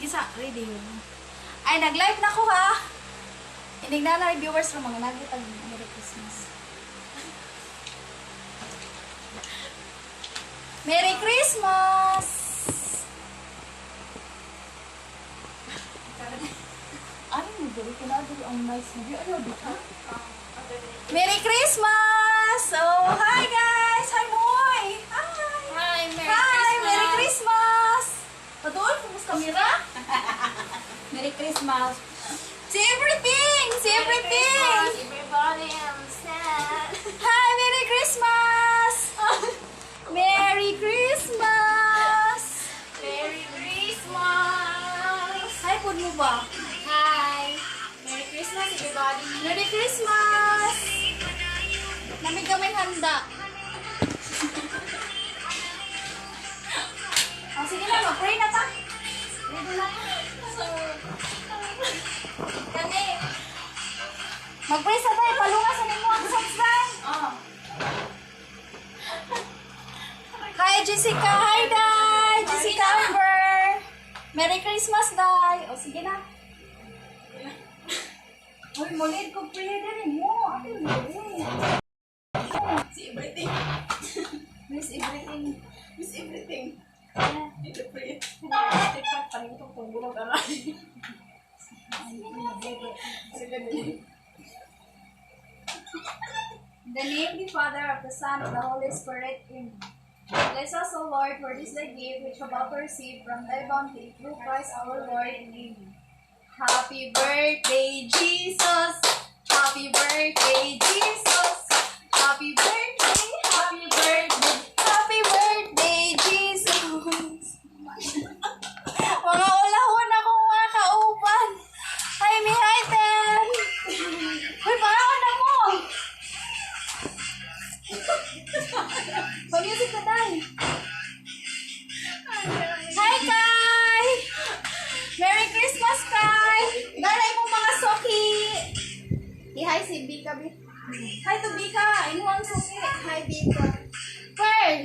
Gisa, ready yun. Ay, nag-live na ko ha. Inig na na viewers ng mga nagitag Merry Christmas. Merry Christmas! Ano mo dali? Kinadali ang nice mo. Ano dito? Merry Christmas! Oh, hi guys! Hi Moy! Hi! Hi, Merry Hi! Christmas! Merry Christmas! Patuol, pumus kamera. Merry Christmas! See everything! See everything! Christmas, everybody, I'm sad. Hi! Merry Christmas! Merry Christmas! Merry Christmas! Hi, pud mo ba? Hi! Merry Christmas, everybody! Merry Christmas! Namig kami handa. Oh, sige na, mag-pray na ta. Ready na. So, kani. Mag-pray sa tayo. Palunga sa nimo ang socks day. Oh. Hi, Jessica. Hi, Day. Jessica Amber. Merry Christmas, Day. O, sige na. Uy, mulid ko pray din mo. Ate, mulid. See everything. Miss everything. Miss everything. Ito pray. TikTok pa rin itong tungulog aray. Sige na. In the name of the Father, of the Son, of the Holy Spirit, Amen. Bless us, O Lord, for this thy gift which we have received from thy bounty through Christ our Lord. Amen. Happy birthday, Jesus! Happy birthday, Jesus! Happy birthday, happy birthday, happy birthday, Jesus! Mga ulahon akong mga kauban! Hi, mi, hi, Ten! Uy, pangaon na mo! Pa-music na tayo. Hi, Kai! Merry Christmas, Kai! Dara imong mga soki! I-hi si Bika, Bi. Hi to Bika! Inuwang soki. Hi, Bika. Pearl!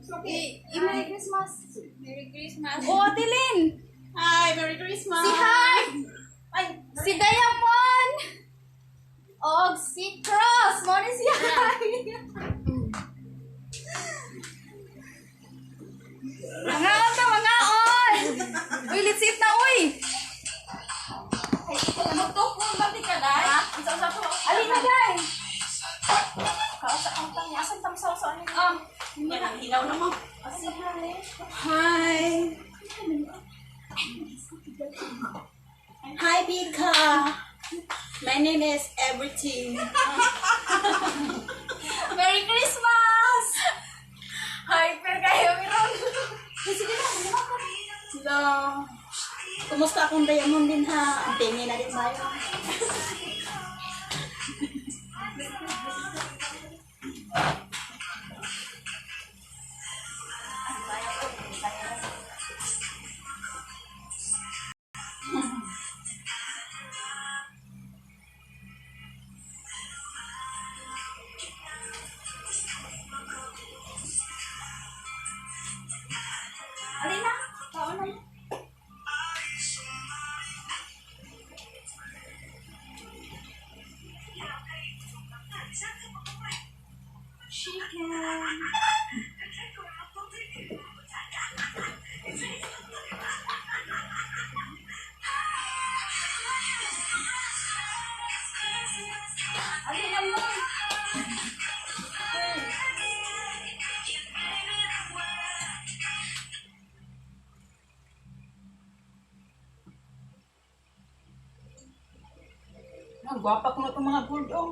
I Merry Christmas. Merry Christmas. Oh, Ate Lynn! Hi, Merry Christmas! Si Hi! Ay, Si Diamond! Og si Cross! Mo ni si Hi! Mga on ta, mga on! Uy, litsit na, uy! Magtukong ba di ka, Day? Isa-usa ko. Alin na, day! Kausa ang tang. Asan tang sausa niyo? Ah, Hilaw na mo. si Hi. Hi! Hi, Bika! My name is Everything. Merry Christmas! Hyper kayo, Miron. Uy, sige na, hindi na. Hello. Kumusta akong diamond din ha? Ang tingi na din tayo. Alin na, kaon na mo. Chicken. Alin na mo. Ang gwapa ko na itong mga gold, oh.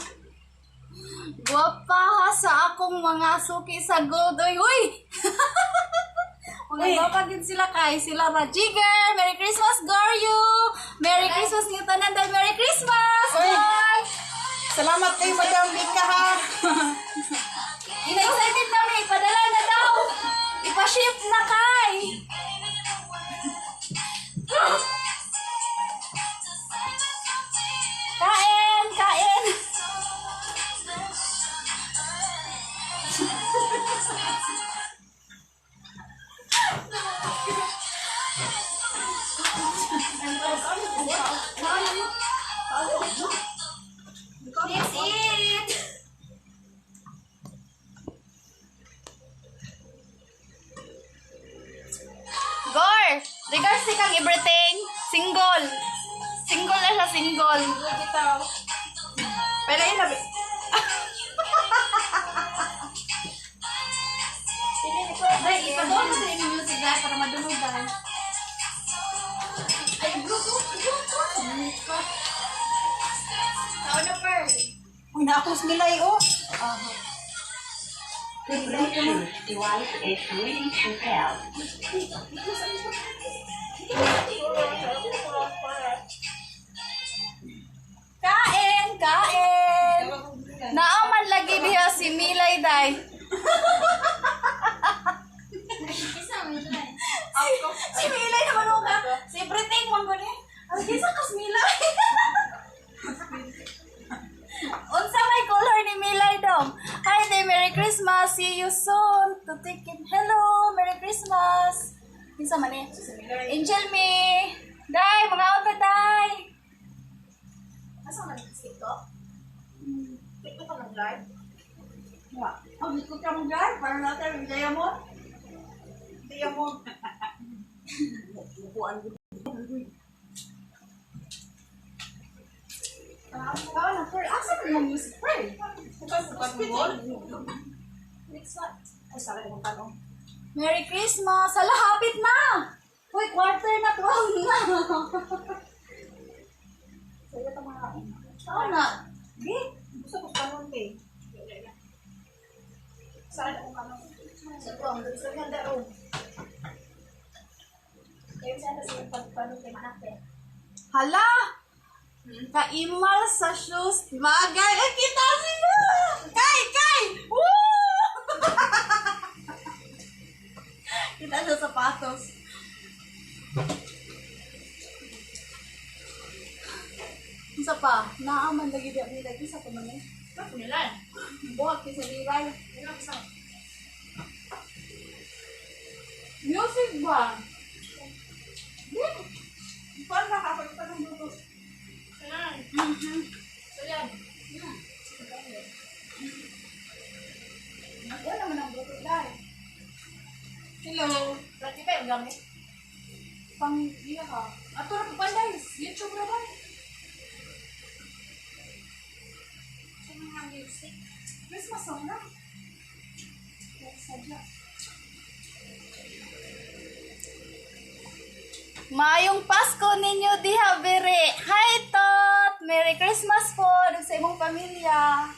Gwapa ha sa akong mga suki sa gold. Uy, uy! Mga Uy. gwapa din sila kay sila ra Jigger. Merry Christmas, Goryu! Merry Christmas niyo tanan dahil Merry Christmas! Uy. Bye! Salamat kayo, Madam Bika, ha? Ina-excited na may ipadala na daw. Ipa-ship na kay. Kain, kain. Regards si kang everything. Single. Single na siya, single. Bitaw. Pero yun labi. Dahil ipadol mo sa inyong music dahil para madungog dahil. Ay, Bluetooth, Bluetooth. Tao na, Pearl. Uy, naapos nila eh, oh. The Bluetooth device is ready to pair. Kain, kain. Naaman lagi diha si Milay day. Isa, Milay. Si Milay naman ako ka. Si everything man ko ni. Ang kisa kas Milay. Unsa may color ni Milay dong? Hi day, Merry Christmas. See you soon. To take it. Hello, Merry Christmas. Kinsa man eh? Angel me. Day, mga auto day. Asa man TikTok? TikTok ka mag-live? Wa. Oh, ikot ka mo dyan. Para natin, diamond. Diamond. Upuan ko. Ah, na Pearl. Asa man yung music Pearl? Bukas mo. Next one. Ay, sorry, akong tanong. Merry Christmas! Hala, hapit na! Uy, quarter na 12 na! Sa'yo ito mga Tao na. Di? Gusto ko kanon, te. Saan akong kanon? Sa tuwang, Gusto nga daw. Kayo sana sa iyong pagpanon kay manak, te. Hala! Kaimal sa shoes. Bagay! Ay, kita sila! Kay! Kay! Woo! Kita sa sapatos. Isa pa, naaman lagi di ako lagi sa kumanin. Bakit nila? Buhat kay sa liray. Ano ang isang? Music ba? Di. Paano nakapagpa ng Bluetooth? Ayan. So, yan. Wala naman ang Bluetooth dahil. Hello. Lagi pa yung gamit? Pang iya ka. Ato ra pa guys. YouTube ra ba? Sa mga music. Christmas song na. Sadya. Maayong Pasko ninyo diha bere. Hi Tot! Merry Christmas po ug sa imong pamilya.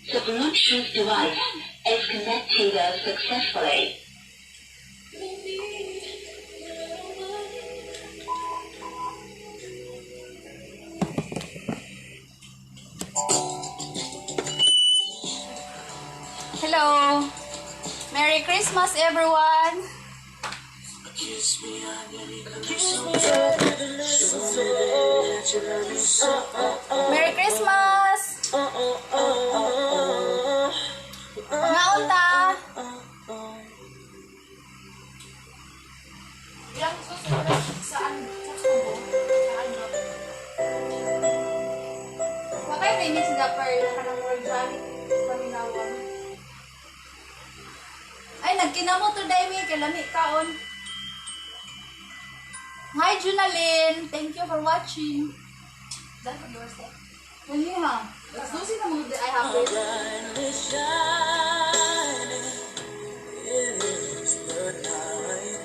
The Bluetooth device is connected successfully. Hello. Merry Christmas everyone. Merry Christmas. Ngaunta. Ilang susunod saan? Sa Cebu? Saan ba? Wakay remix na per kanang organic paminawan. Ay, nagkinamo to dai mi kay lami kaon. Hi Junalyn, thank you for watching. Dahil sa doorstep. Dali ha. Alas 12 na mga I have it. Brightly shining is the night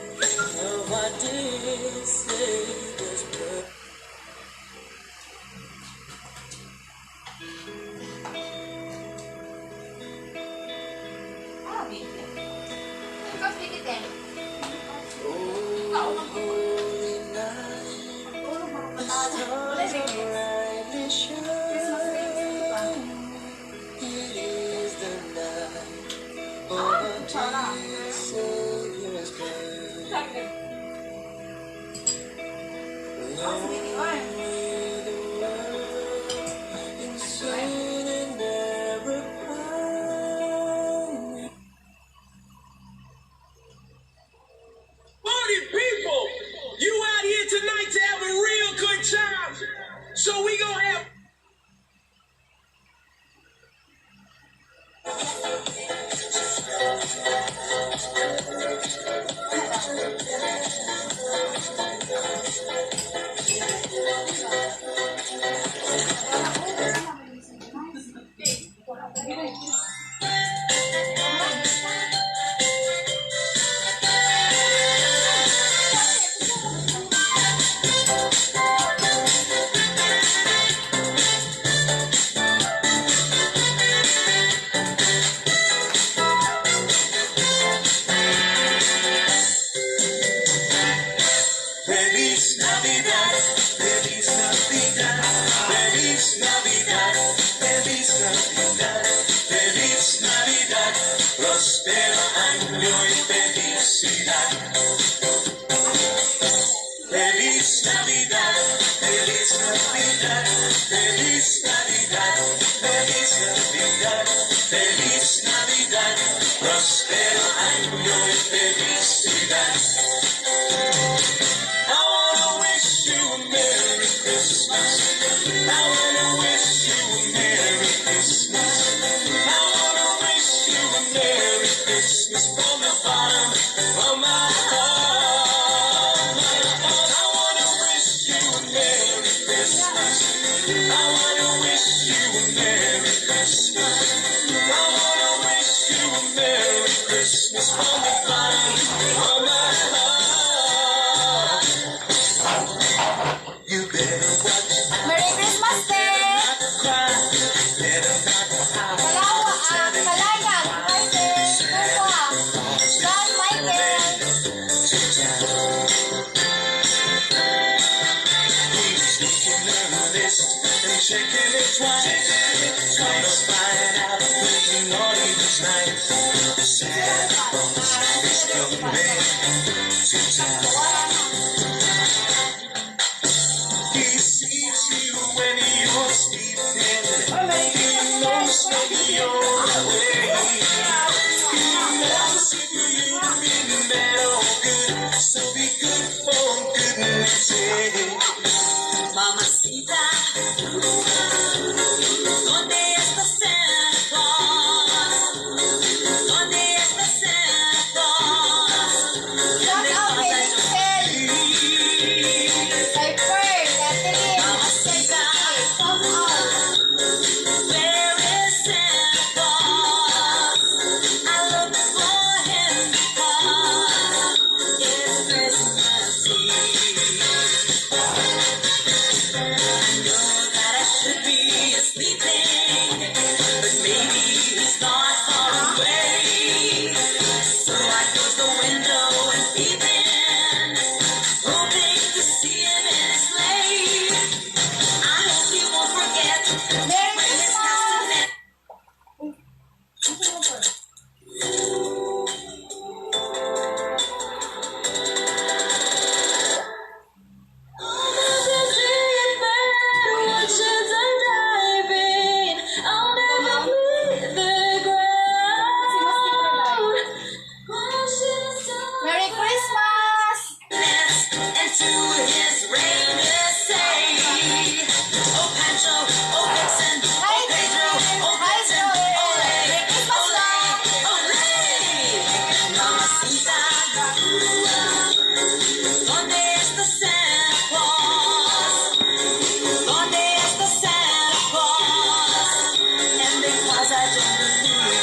of our dear Savior's birth. Ah, baby. Ikaw, speak it eh. Oh, holy night, the stars are brightly shining. It is the night of our dear Savior's birth. Long may the world in sin and error pining. Party people, you out here tonight to have a real good time. So we gonna have Próspero año y felicidad. Feliz Navidad, feliz Navidad, feliz Navidad, feliz Navidad, feliz Navidad, próspero año y felicidad. I wanna wish you a Merry Christmas. I wanna wish you a Merry Christmas. I wanna wish you a Merry Christmas from the bottom of my heart. I wanna wish you a Merry Christmas. I wanna wish you a Merry Christmas. I wanna wish you a Merry Christmas from the bottom of my heart. You better watch Merry Christmas, te! not cry. Better not pout. Kalawa, ah, Kalayag, hi, te! Kuya! John Michael! To town. He's looking at the list and checking it twice. Gonna find out who's naughty, who's nice. Santa Claus is coming to town. He sees you when you're sleeping. He knows when you're awake. He knows if you've been bad or good. So be good for goodness sake. Mamacita, ¿dónde está Santa Claus? ¿Dónde está Santa Claus? Shout out kay Mitchell! Kay Pearl, Catherine, at kay Vicky. Shout out! Where is Santa Claus? I look for him because it's Christmas Eve. I know that I should be sleeping, but maybe he's not far away. So I close the window and peep in, hoping to see him in his sleigh. I hope he won't forget to Merry bring his Christmas! castanet. Ano mo, Pearl? Diving. I'll never leave the Si Mas ground. Merry Christmas! And to his reindeer say, "Oh Pancho, oh Vixen, Hi, oh Pedro, Jane. oh Hi, Blitzen, Joel. ole, Merry Christmas ole, lang. Ole!" Mamacita, ¿dónde está Santa Claus? ¿Dónde está Santa Claus? And because I don't believe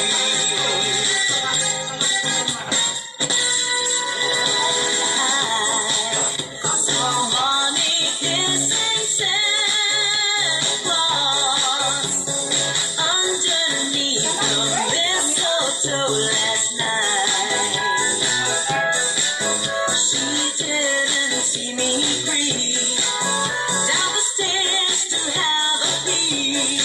I saw Mommy kissing Santa Claus underneath the mistletoe last night. She didn't see me creep down the stairs to have a peek.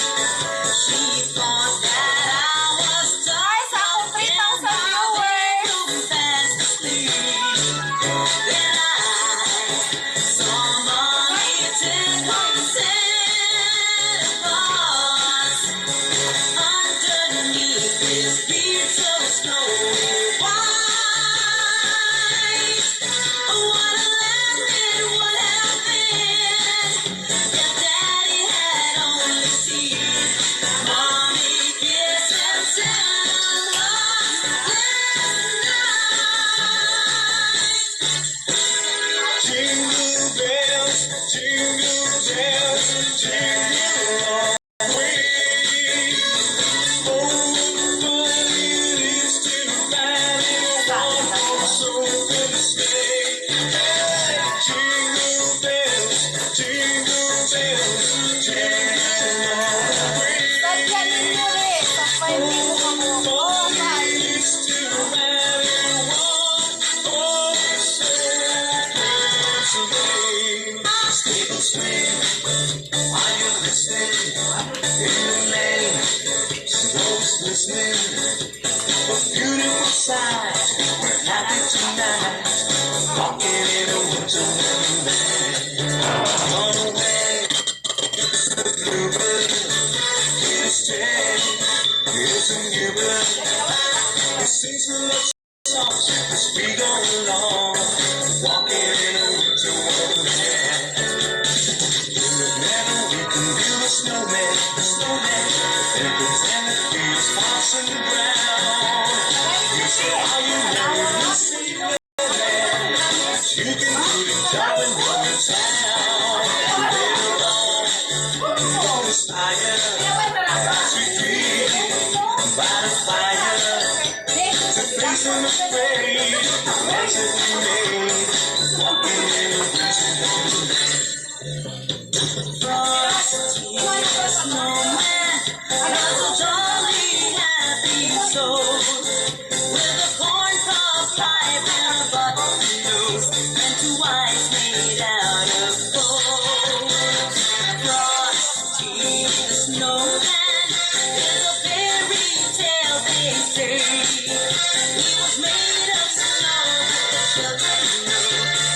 She thought that I was Hi sa akong 3,000 viewers! Fast asleep. Then I saw Mommy tickle Santa Claus underneath his beard so snowy white. What a land it would have been if Daddy had only seen Mommy kissing Santa Claus last night. Jingle bells, jingle all the way. Oh, what fun it is to ride. Tonight, walking in a winter wonderland. Gone away, the bluebird, here to stay. Here's a new bird. He sings a love songs as we go along, walking in a winter wonderland. In the meadow we can build a snowman, and pretend that he is Parson Brown. You say, "Are you ready?" We say, "Man, you can do the job and run the town." Later on, we'll inspire as we dream by the fire to face unafraid the plans that we made, walking in a winter wonderland. Frosty the snowman was a jolly happy soul with a corncob pipe and a button nose and two eyes made out of gold. Frosty the snowman is a fairy tale, they say. He was made of snow, but the children know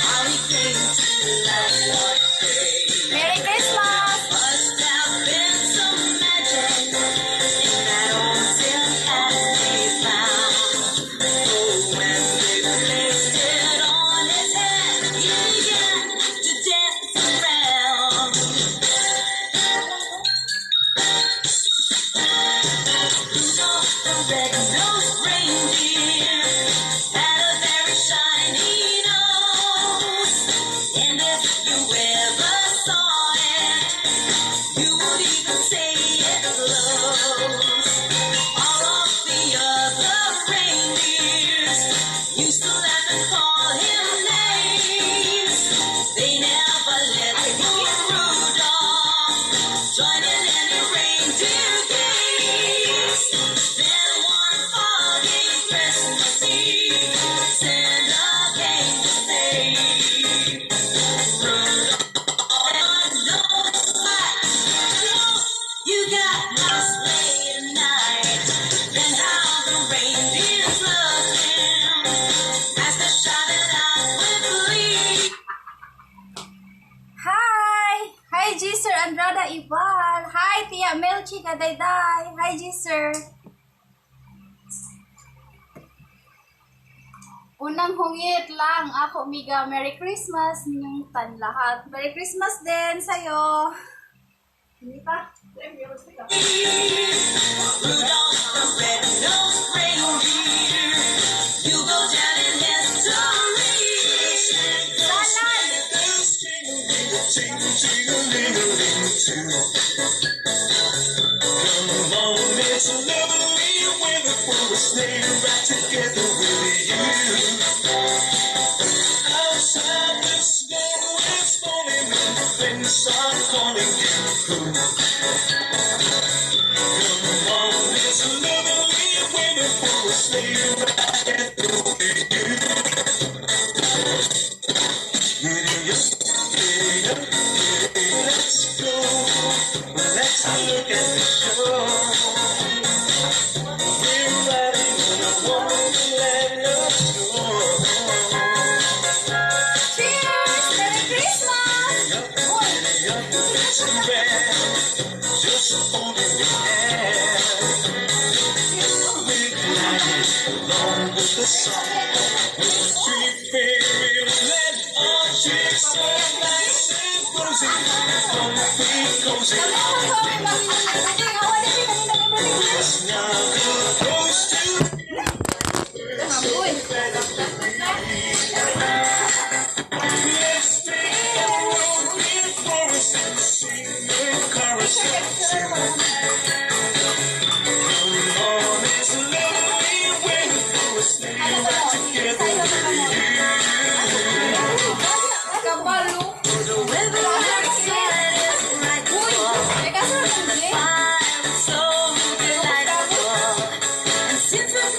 how he came to life one day. Merry Christmas! Must have been some magic in that old silk hat they found. Oh, when they placed it on his head, he began to dance around. Rudolph the red-nosed reindeer had a very shiny nose, and if you ever saw it, you would even say it glows. All of the other reindeers used to laugh and call him names. They never let poor Rudolph join in any reindeer games. Then one foggy Christmas Eve, Santa came to say, "Rudolph, you got my sleigh tonight." Then how the reindeers loved him as they shouted out with glee. Hi! Hi, G Sir Andrada Ival. Hi, Tia Melchi Kadayday. Hi, G Sir. Unang hungit lang ako, Miga. Merry Christmas ninyong tan lahat. Merry Christmas din sa'yo. Hindi pa. Rudolph the red-nosed reindeer, you go down in history. Salad! Jingle, jingle, too. Come on, it's lovely weather for a sleigh ride together with you. Outside the snow is falling and the friends are calling you. Come on, it's lovely weather for a sleigh ride together with you. Giddy up, giddy up, giddy, let's go. Let's look at the show. We're riding in a wonderland of snow. Cheers! Merry Christmas! Uy! Giddy up, it's a man, just holding your hand. We're gliding along with the song. With the three fairies led our cheeks so nice and rosy, comfy, cozy. Snuggle close to Uy! Let's take a road for us and sing a chorus. Come on, it's lovely weather for a sleigh ride together with you. Kabalo. The weather outside is Uy! frightful. May kaso na The fire is so delightful. And since we've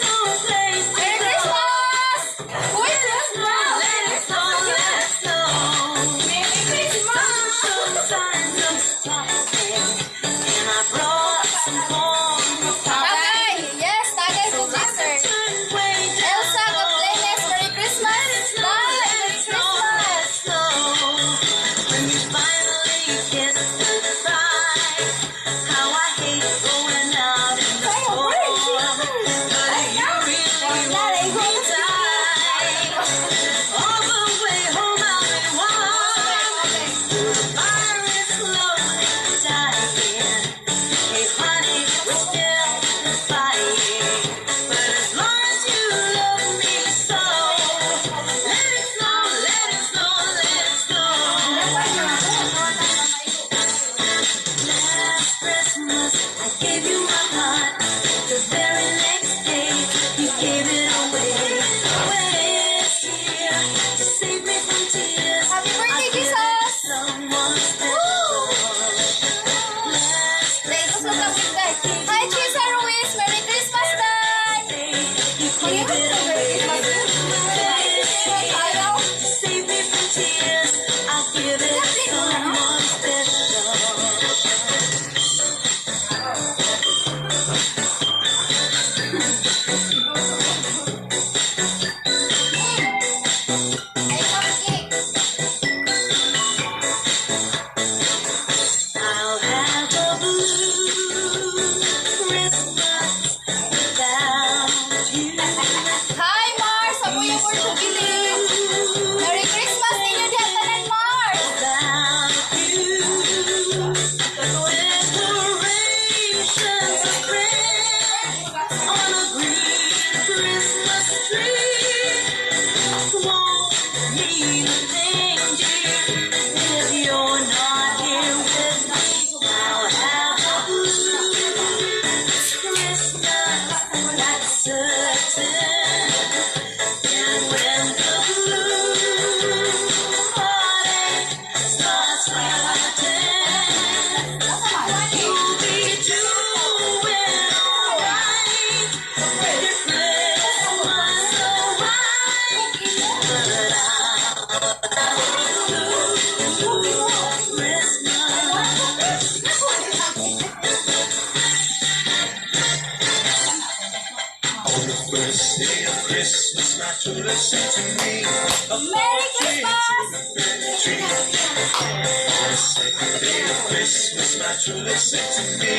First day of Christmas, my true love sent to me a Merry partridge Christmas! in a pear tree. On the second day of Christmas, my true love sent to me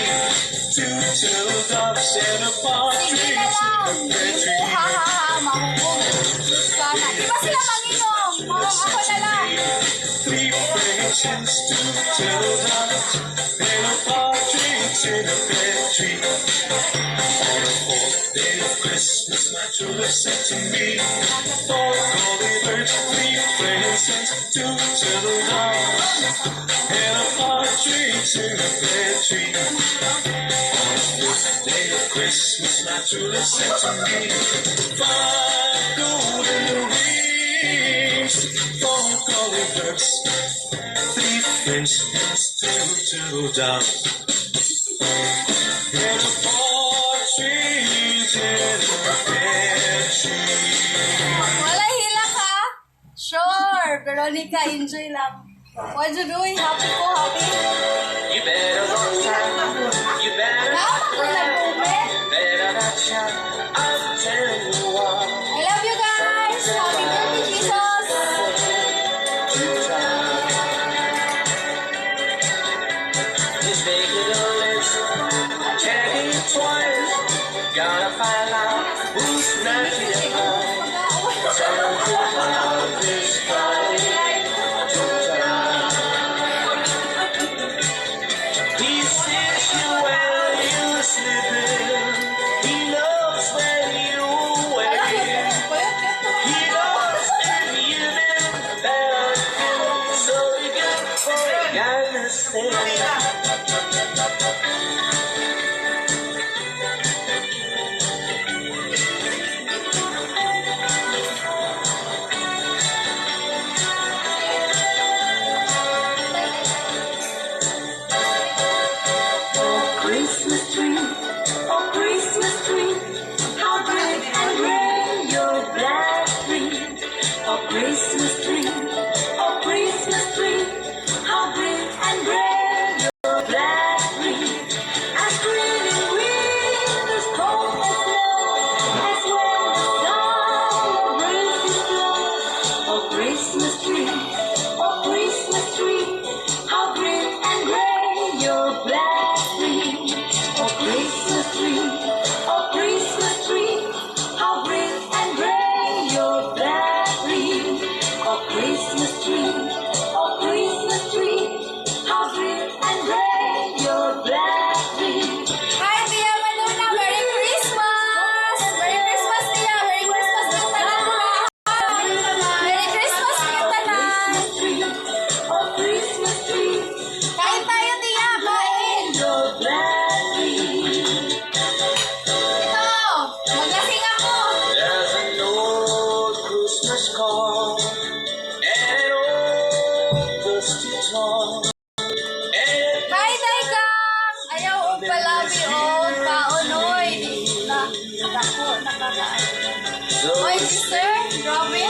two turtle doves and a Sige partridge na in lang. a pear Yung tree. ha ha ha, mahubog. Sana. Di ba sila manginom? Mukhang ako na lang. Three French hens, two turtle doves, and a partridge in a pear tree. On the fourth day of Christmas, my true love sent to me four calling birds, three French hens, two turtle doves, and a partridge in a pear tree. On the fifth day of Christmas, my true love sent to me five golden rings, four calling birds, three French hens, two turtle doves, and a partridge in a pear tree. Wala hila ka? Sure. Veronica, enjoy lang. What you doing? Happy ko, happy. You better watch out. You better, Tama ko nag-comment. better not shout. I'm telling you why. I love you guys. Happy birthday, Jesus. To try. Just making a list, check it twice. Gotta find out who's snatching it. Something about this guy to try. He sees you when you're sleeping. He knows when you're awake. He knows if you've been bad, so be good for goodness sake. Oh Christmas tree, oh Christmas tree, how green and gray your black tree. Oh Christmas tree, oh Christmas tree, how green and gray your black tree. As green and green as cold as snow, as when the summer breezes blow. Oh Christmas tree, oh Christmas tree, how green and gray your black tree. Oh Christmas tree, oh Christmas tree, how green and gray your black tree. Oh Christmas tree, oh Christmas tree, how green and gray your black tree. Hi, Tia Manuna. Merry Christmas! Merry Christmas, Tia. Merry Christmas ng tanan mo. Merry Christmas ng tanan. Christmas tree, oh Christmas tree, Kain tayo, Tia. Kain. your black tree. Ito. Maglasing ako. There's an old Christmas card and an old dusty toy. And Hi, Daikang! Ayaw og palabi o kaon oy. Di na dako nakakaan. so Oy, sister, grabe.